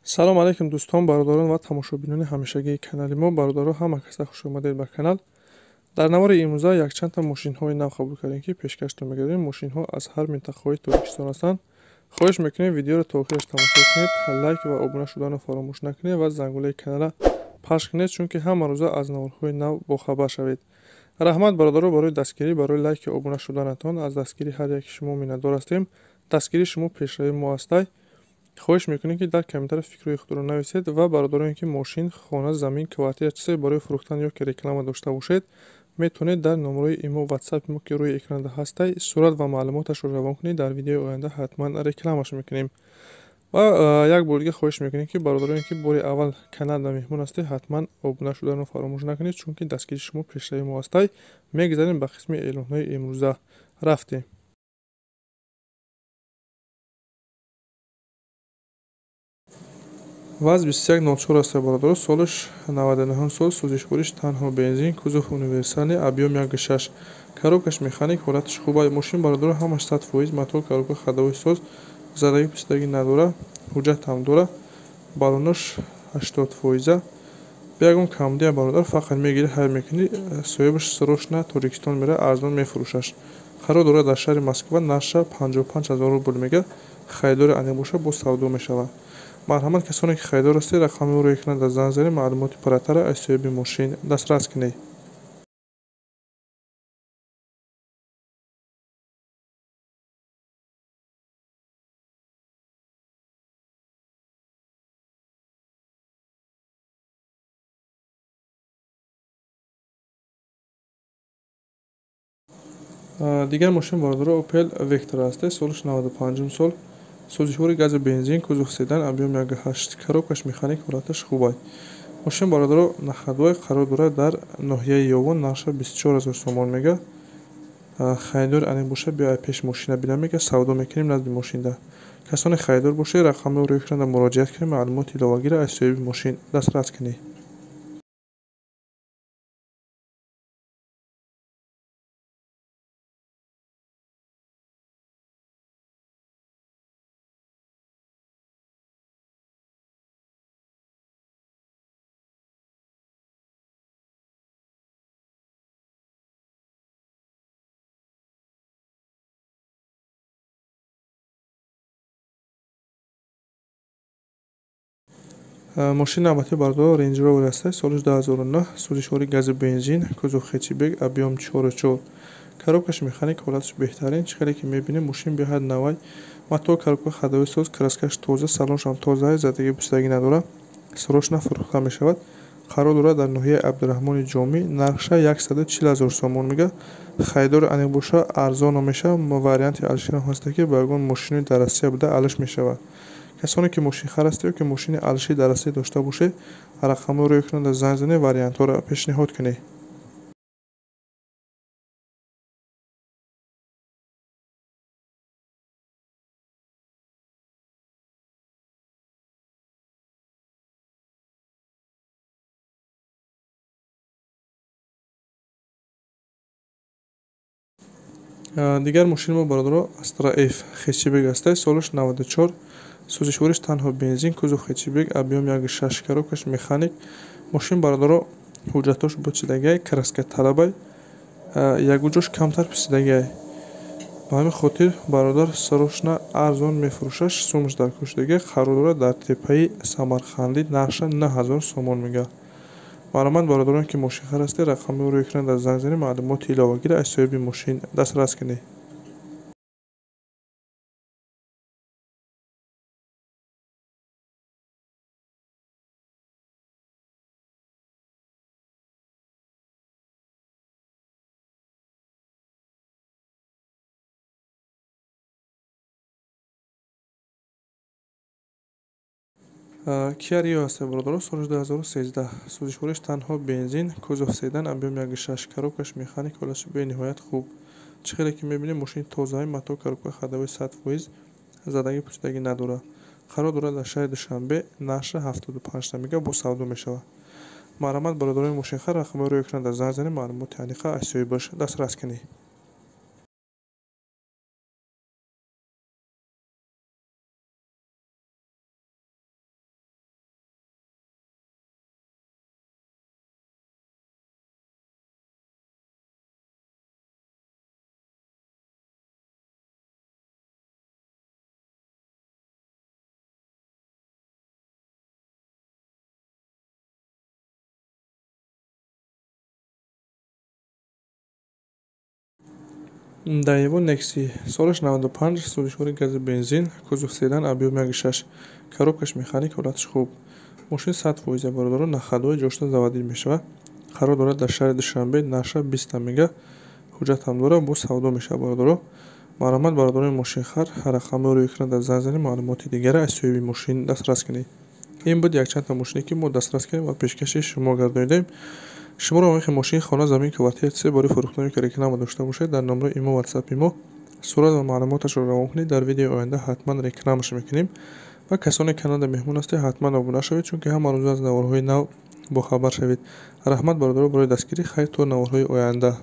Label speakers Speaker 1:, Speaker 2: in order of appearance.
Speaker 1: Салом алейкум дӯстон, бародарон ва тамошобинони ҳамешагии канали мо. Бародаро, ҳама каса хуш омадед ба канал. Дар навори имрӯза якчандта мошинҳои нав қабул кардем, ки пешкаштон мегардем. Мошинҳо аз ҳар минтақаҳои Тоҷикистон ҳастанд. Хоҳиш мекунем, видеоро то охираш тамошо кунед, лайк ва обуна шуданро фаромӯш накунед ва зангулаи каналра пахш кунед, чунки ҳама рӯза аз наворҳои нав бохабар шавед. Раҳмат, бародаро, барои дастгирӣ, барои лайки обуна шуданатон. Аз дастгирии ҳар яки шумо миннатдор ҳастем. Дастгирии шумо пешравии мо ҳастай. Хоҳиш мекунем, ки дар комментария фикрҳои худро нависед ва бародароне, ки мошин, хона, замин, квартира, чизе барои фурӯхтан ё ки реклама дошта бошед, метавонед дар номерои имо ватсапи мо, ки рӯи экранда ҳастай, сурат ва маълумоташро равон кунед. Дар видеои оянда ҳатман рекламаш мекунем. Ва як бор дига хоҳиш мекунем, ки бародароне, ки бори аввал каналда меҳмон ҳастед, ҳатман обуна шуданро фаромӯш накунед, чунки дастгирии шумо пешравии мо ҳастай. Мегзарем ба қисми эълонҳои имрӯза. Рафтем. ВАЗ 2104 аст, бародаро, солаш 99 сол, сӯзишвориш танҳо бензин, кузов универсальный, объем 1,6, коробкаш механик, ҳолаташ хуб. Мошин, бародаро, ҳамаш 100%, мотор, коробка, ходовой соз, задагӣ писидагӣ надора, ҳуҷҷат ҳам дора, баллонош 80%. Бе ягон камбудия, бародар, фақат мегирӣ, ҳай мекунӣ, соҳибаш срочно Тоҷикистон мера, арзон мефурӯшаш. Қарор дорад дар шаҳри Москва, нархша 55 000 рубл мега, харидори аниқ боша, боз савдо мешавад. Марҳамат, касоне ки харидор ҳастед, рақами ӯро экран дар занг занед, маълумоти пурратарро аз соҳиби мошин дастрас кунед. Дигар мошин, бародаро, Opel Vectra аст, солаш 95 сол, сӯзишвори гази бензин, кузов седан, объем 1,8, коробкаш механик, ҳолаташ хуб. Мошин, бародаро, на ходовой, қарор дорад дар ноҳияи Ёвон, нархша 24 000 сомон мега. Харидори аниқ боша, биё пеш мошина бина мега, савдо мекунем назди мошинда. Касоне харидор бошед, рақами рӯи экранда муроҷиат кунед, маълумоти иловагиро аз соҳиби мошин дастрас кунед. Мошини навбатӣ, бародаро, Range Rover аст, соли 2009, сӯзишвори гази бензин, кузов хэтчбек, объем 4,4, коробкаш механик, ҳолаташ беҳтарин. Чӣ хеле ки мебинем, мошин беҳад навай, мотор, коробка, ходовой соз, краскаш тоза, салоншам тоза, задагӣ пусидагӣ надорад, срочно фурӯхта мешавад. Қарор дорад дар ноҳияи Абдураҳмони Ҷомӣ, нархша 140 000 сомон мега. Харидори аниқ боша, арзон мешавад. Варианти алиширам ҳаста, ки ба ягон мошини дар Россия буда алиш мешавад. Касоне ки мошинхар ҳастед ё ки мошини алиши дар Россия дошта бошед, рақамҳоро рӯи экранда занг занед, вариантҳоро пешниҳод кунед. Дигар мошини мо, бародаро, Astra F хэтчбек аст, солаш 94, сӯзишвориш танҳо бензин, кузов хэтчбек, объем 1,6, коробкаш механик. Мошин, бародаро, ҳуҷҷатҳош бочидагиай, краска талабай, ягон ҷош камтар писидагиай. Ба ҳамин хотир бародар срочно арзон мефурӯшаш, сумаш дар кушидагиай. Қарор дорад дар теппаи Самарқандӣ, нархша 9000 сомон мега. Марҳамат, бародарон, ки мошинхар ҳастед, рақами рӯи экран дар занг занед, маълумоти иловагиро аз соҳиби мошин дастрас кунед. Kia Rio аст, бародаро, соли 2013, сӯзишвориш танҳо бензин, кузов седан, объем 1,6, коробкаш механик, ҳолаташ бениҳоят хуб. Чӣ хеле ки мебинем, мошини тозаи, мотор, коробка, ходовой 100%, задагӣ пусидагӣ надорад. Қарор дорад дар шаҳри Душанбе, нархша 75 мега, боз савдо мешавад. Марҳамат, бародарони мошинхар, рақамҳои рӯи экран дар занг занед, маълумоти аниқа аз соҳибаш дастрас кунед. Daewoo Nexia, солаш 95, сӯзишвори гази бензин, кузов седан, объём 1,6, коробкаш механик, ҳолаташ хуб. Мошин 100%, бародарон, на ходовой, ҷошта заводить мешавад. Қарор дорад дар шаҳри Душанбе, нарша 20 мега, ҳуҷҷатам дорад, бо савдо мешавад, бародаро. Марҳамат, бародарони мошинхар, рақамҳои рӯи экран дар занг занед, маълумоти дигара аз соҳиби мошин дастрас кунед. Ин буд якчандта мошине, ки мо дастрас кардем ва пешкаши шумо гардонидем. Шуморо мехоҳед мошин, хона, замин, квартира, чизе барои фурӯхтан ё реклама дошта бошед, дар номраи имо, ватсапи мо сурат ва маълумоташро равон кунед. Дар видеои оянда ҳатман рекламаш мекунем. Ва касоне каналда меҳмон ҳастед, ҳатман обуна шавед, чунки ҳама рӯза аз наворҳои нав бохабар шавед. Раҳмат, бародаро, барои дастгирӣ. Хайр, то наворҳои оянда.